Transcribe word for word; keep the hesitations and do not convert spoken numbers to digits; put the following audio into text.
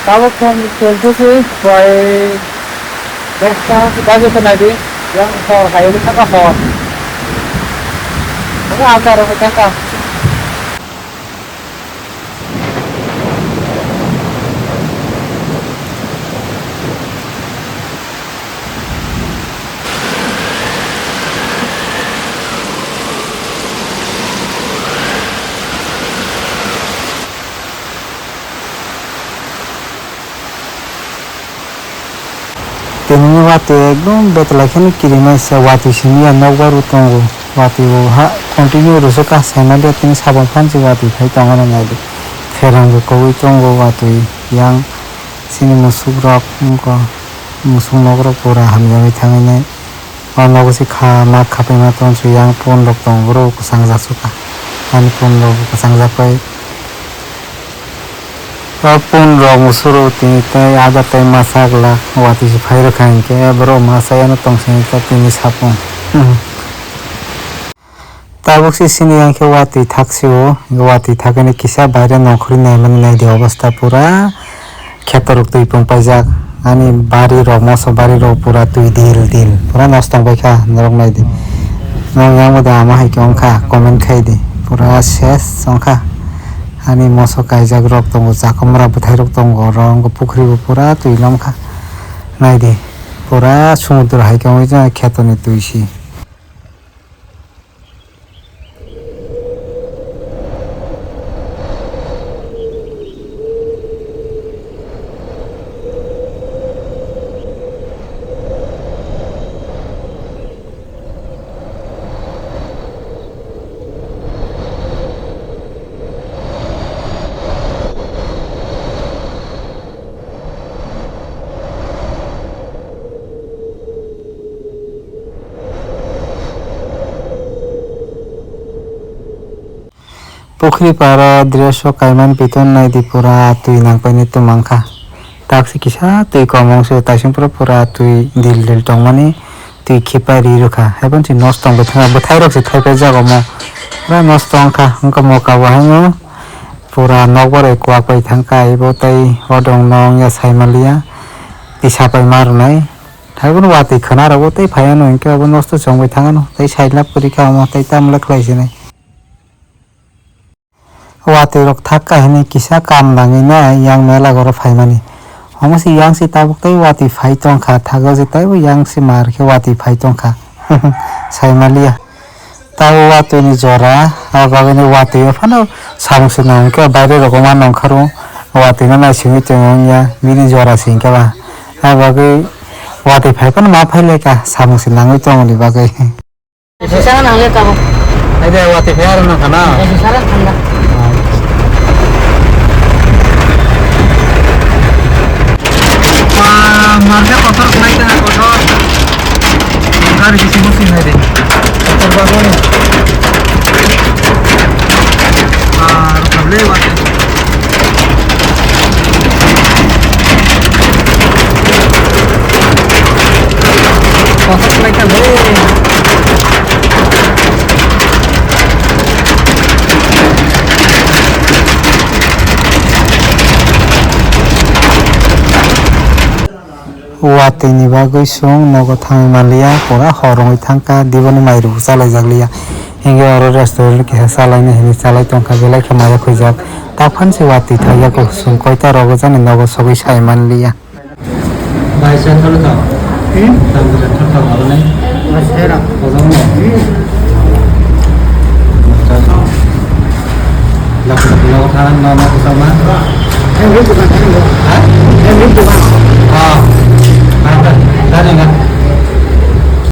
Tabuk phone call khe se bai desta baje khe nai di, yang hor hai wngwi thangkha hor. Omo acha rok thangkha. Tini watwi ekdom betla kheno kirimai se watwi simi ya nokbar bo tongo. Watwi bo ha continue rwswk kha saimaliya tini sabang phan se watwi phai tongo nai di. Pherang bo kogwi tongo watwi yang sini musuk rok wngkha musuk nok rok pura hamjagwi thangwi nai. O nogo se kha ma khapaima tong su yang pun rok tongo boro kwchang jak su kha. Ani pun rok kwchang jak pai. O pun rok musuro tini tei ada tei masa glak watwi se phai rwkha hinkhe borok masa yano tong sini tini sapung. Tabuk se sini yang khe watwi thak sio, watwi thakani kisa baire nongkhorwi naimani nai di obostha pura. Khetorok twi pung paijak, ani bari rok, moso bari rok pura twi dil dil, pura nosto wng bai kha, norok nai di. Norok yang bo da ama hai khe wng kha, comment khai di, pura ses wng kha. Ani moso kaijak rok tongo, chakomra bwthai rok tongo, oro wng kha pukhri bo pura twi lom kha. Nai di, pura sumudro hai khe wngwi kheto ni twi si. Pukhri paro dress o kaiman piton nai di pura twi nangpaini tumang kha. Taksi kisa twi kom wng se taising pura pura twi dil dil tongmani twi khipai ri rwkha. Haibon si nosto wng bai thangkha bwthai rok se thaipai jak omo. Pura nosto wng kha wngkha moka bo haino pura nokbar bai kwak bai thangkha aibo tei odong no wngya saimaliya tisa pai ma rwnai. Haibono watwi khwna rokbo tei phaiya no hinkhe abo nosto chongbai thangano tei side lab kwrwi kha omo tei tamle khlai sinai. Watwi rok thak kahini kisa kam nangwi na yang mela goro phaimani. Omo se yang se tabuk tei watwi phai tongkha thago je teibo yang se mar khe watwi phai tongkha. Saimaliya. Tabo watwi ni jora, abo bagwi ni watwi o phano samung se nang khe baire rok ma nongkharo watwi no naisingwi tongo wngya bini jora se hinkhe ba. Abo bagwi watwi phai phano ma phai lai kha samung se nangwi tongoni bagwi. Sisa nang le tabo. Ai de watwi phai aro nang khana. Sisa rang thanda. Ba, marke kotor khlai kha, kotor. Gari kisi musi hai de. Kotor ba mo. Ah, rukab le wa. Kotor khlai kha le. Watwi ni bagwi chwng nogo thangwi manliya, pura hor wngwi thangkha, diboni mai rwgo chalaijak liya. Hinkhe oro restaurant kisa chalaina hinwi chalai tongkha, belai khe maya khwijak. Taphang se watwi thaijago, chwng koita rogo jani nogo sogwi sai manliya. Bai, se thalo tho. Hmm? Tang bwsa thalo tho, abo nai. Bai, se rang. Ojang no. Hmm. Lak lak lak thang no no sa ma. Em ri dukan thang no. Ha? Em ri dukan. Ha. Ha, ha. Dari na.